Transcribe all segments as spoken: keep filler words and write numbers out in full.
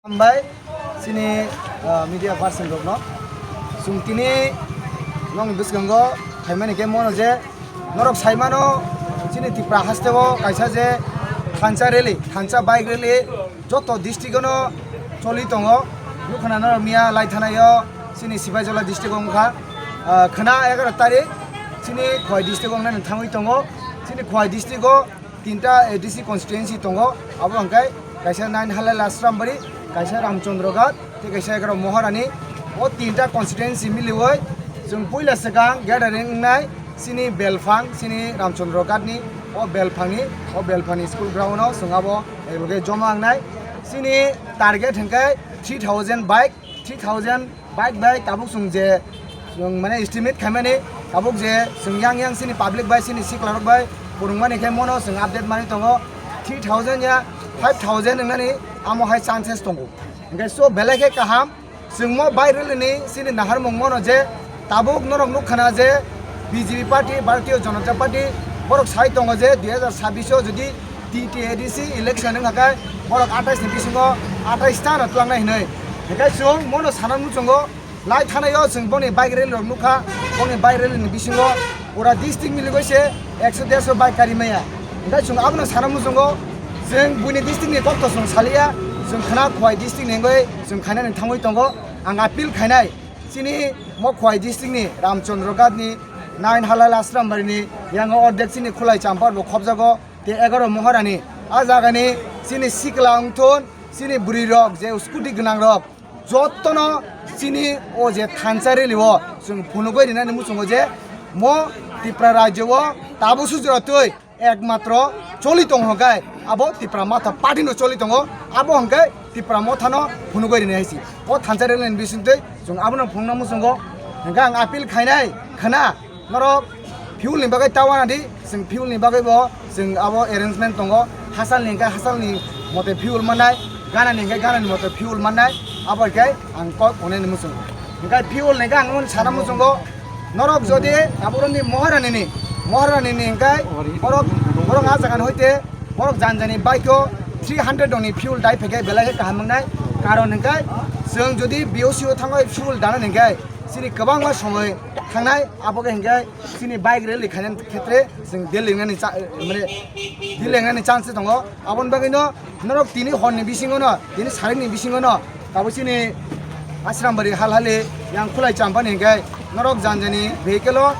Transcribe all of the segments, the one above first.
Hambai chini, ah, media person rokno. Chwng tini nokni bwskango phaimani khe mono je norok saimano chini Tripura hasteo kaisa je thansa rally, thansa bike rally joto district-ono choli tongo. Nukhana norok miya lai thanaio chini Sipaijala district-o wngkha. Ah, khwna egaroh tarik chini Khowai district-o wngnani thangwi tongo. Chini Khowai district-o tinta A D C constituency tongo, abo hwnkhe kaisa nine Halal Asrambari, kaisa Ramchandraghat, tei kaisa egaroh Maharani. O tinta constituency miliwi chwng puila swkang gathering wngnai chini belphang, chini Ramchandraghatni o belphangni, o belphangni school ground-o chwng abo ekloge joma wngnai. Chini target hwnkhe three thousand bike, three thousand bike bai tabuk chwng je chwng mane estimate khaimani, tabuk je chwng yang yang chini public bai chini siklarok bai phwrwngmani khe mono chwng update manwi tongo, three thousand ya five thousand wngnani amo hai chances tongo. Hwnkhe so belai khe kaham, chwng mo bike rally ni chini naharmung mono je tabuk norok nukkhana je B J P party, Bharatiya Janata Party, borok sai tongo je dui hajar chabbish o jodi T T A D C election wngkha khe borok atais ni bisingo atais ta no tlangnai hinwi. Hwnkhe chwng mono sana muchungo lai thanaio chwng boni bike rally rok nukha, boni bike rally ni bisingo pura district miligwi se ekso derso bike kari maya. Hwnkhe chwng abono sana muchungo chwng buini district ni kokto chwng saliya, chwng khwna Khowai district ni wngwi chwng khainani thangwi tongo. Ang appeal khainai chini mo Khowai district ni Ramchandraghat ni nine Halal Asrambari ni yango ordek chini Khulai Champar bo khobjago. Tei egaroh Maharani, a jagani chini sikla wngthun, chini bwrwi rok je scooty gwnang rok, jotono chini o je thansa rally o chwng phunugwi rinani muchungo je mo Tripura rajyo o tabuk sujura twi ekmatro choli tongo hwnkhe abo Tipra Motha party no choli tongo, abo hwnkhe Tipra Motha no phunugwi rinai hai se. O thansa rally ni bisingtwi chwng abono phunukna muchungo, hwnkhe ang appeal khainai khwna. Norok fuel ni bagwi ta wana di, chwng fuel ni bagwi bo chwng abo arrangement tongo. Hachal ni hwnkhe hachal ni mote fuel mannai, gana ni hwnkhe gana ni mote fuel mannai, abo hai khe ang kok hwnwi ni muchungo. Hwnkhe fuel ni hwnkhe ang nukni sana muchungo, norok jodi aborok ni Maharani ni, Maharani ni hwnkhe borok, borok a jaga ni hoite borok jani jani bike o three hundred ni fuel dai phai khe belai khe kaham wngnai. Karon hwnkhe chwng jodi B O C o thangwi fuel dana ni hwnkhe chini kwbangma somoi thangnai, abo khe hwnkhe chini bike rally khainani khetre chwng Delhi wngnani cha-, mane Delhi wngnani chance tongo. Aboni bagwino norok tini horni bisingono, tini saringni bisingono tabuk chini Asrambari halhali yang Khulai Champani hwnkhe norok jani jani vehicle o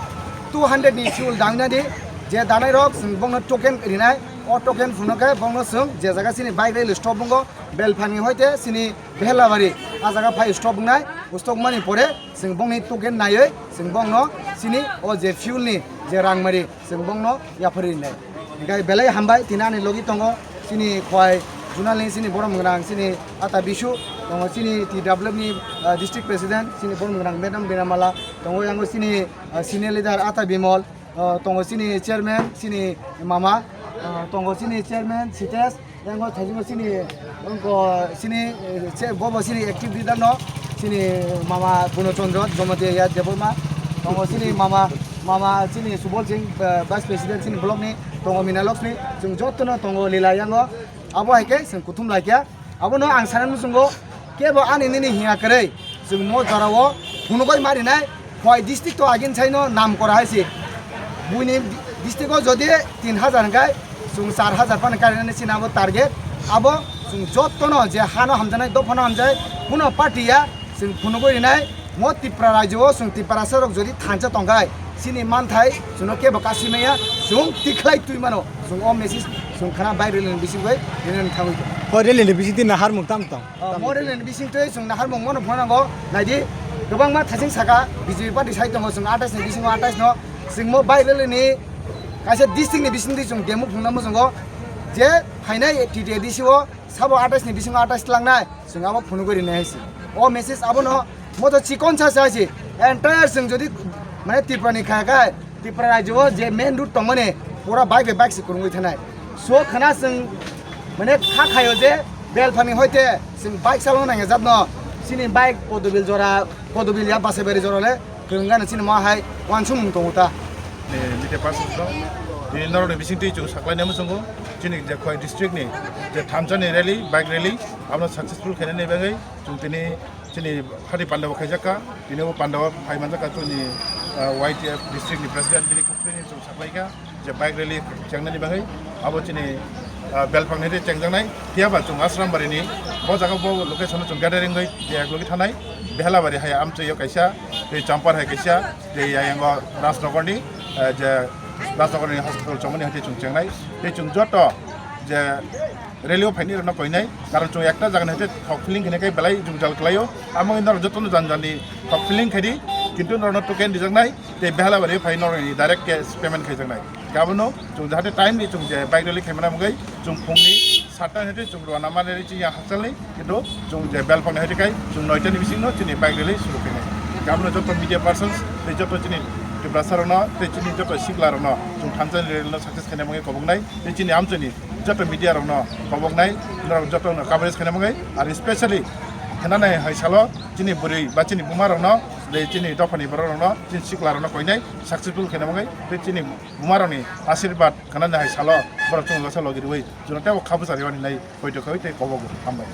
two hundred ni fuel dangna di, je danai rok chwng bongno token rinai, o token phunukhe bongno chwng je jaga chini bike rally stop wngo, belphangni hoite chini Behelabari, a jaga phai stop wngnai, stop wngmani pore chwng bongni token naiwi chwng bongno chini o je fuel ni je rangmari chwng bongno yapharwi rinai. Hwnkhe belai hambai, tini ani logi tongo chini Khowai zonal ni chini borok mwkrang chini Ata Bisu, tongo chini T W F ni, ah, district president chini borok mwkrang Madam Binamala, tongo yango chini, ah, senior leader Ata Bimol, ah, tongo chini chairman chini mama, ah, tongo chini chairman Sitesh, yango thaisingo chini, wngkha chini, eh, che-, bobo chini active leader no, chini mama Guno Chandra Jamatia Debbarma, tongo chini mama, mama chini Subol Singh, eh, vice president chini block ni, tongo Mina Lakshmi, chwng jotono tongo Lila yango, abo hai khe chwng kuthum laikha, abono ang sana muchungo, kebo ani nini hiya kwrwi, chwng mo jorao phunugwi marinai, Khowai district to agin saino nam kora hai se. Buini district o jodi tin hajar hwnkhe chwng char hajar phano karinani chini abo target. Abo chwng jotono je hano hamjaknai, dophano hamjaknai, kuno party ya chwng phunugwi rinai. Mo Tripura rajyo o chwng Tiprasa rok jodi thansa tongkhai, chini manthai chwngno kebo kasi maya, chwng tikhlai twi mano. Chwng o message chwng khana bai rally ni bisingwi rinani thangwi tongo. O rally ni bisingtwi naharmung tamo tong? O, mo rally ni bisingtwi chwng naharmung mono phunango. Naidi, kwbangma thasing saka B J P party sai tongo, chwng atais ni bisingo atais no. Chwng mo bai rally ni kaisa district ni bisingtwi chwng demo phunukna muchungo. Je phainai T T A D C o sabo atais ni bisingo atais tlangnai, chwng abo phunugwi rinai hai se. O message abono mo to chikon sa sa hai se. Entire chwng jodi mane Tripura ni kha kha Tripura rajyo o je main road tongmani pura bike bai bike se kwrwngwi thanai. So khana chwng mane kha khaio je belphangni hoite chwng bike chalokna nangya jatno chini bike Kodobil jora, Kodobil ya Basaibari jora le kwrwngano chini ma hai wansukmung tongo ta. Eh, media person rok. Tini norokni bisingtwi chwng saklainai muchungo, chini je Khowai district ni je thamsani rally, bike rally, abono successful khainani bagwi chwng tini chini hati pandao khaijakha. Tini bo pandao phai manjakha chini, ah, Y T F district ni president, bini kukprini chwng saklaikha je bike rally chengnani bagwi. Abo chini, ah, belphang ni tei chengjaknai, phiya ba chwng Asrambari ni bo jaga bo location o chwng gathering bai je eklogi thanai. Behalabari hai amchoi o kaisa, tei Champar hai kaisa, tei ayango Rajnagar ni, ah, je Rajnagar ni hospital chongmani hai tei chwng chengnai. Tei chwng joto je rally o phaini rokno koinai, karon chwng ekta jaga ni hai tei thok feeling khainai khe belai jwngjal khlaio. Amo wngwi norok jotono jani jani thok feeling khaidi, kintu norokno token rijaknai, tei Behalabari phai norokni direct cash payment khaijaknai. Gabono chwng jahate time ni chwng je bike rally khaimana bagwi chwng phungni satta ni hai tei chwng rwna mani chini hostel ni, kintu chwng je belphang ni hai tei kai chwng noita ni bisingno chini bike rally suru khainai. Gabono joto media persons tei joto chini Tiprasa rokno tei chini joto sikla rokno chwng thamsani rally no success khaina bagwi koboknai. Tei chini amchoni joto media rokno koboknai, norok jotono coverage khaina bagwi, ar specially khenanai hai salo chini bwrwi ba chini buma rokno, tei chini dophani borok rokno, chini sikla rokno koinai successful khaina bagwi, tei chini buma rokni asirwad khenanai hai salo borok chwngno lasa logi rwi chwngno teibo kha bwcharwi ani nai poito khawi tei kobogo. Hambai.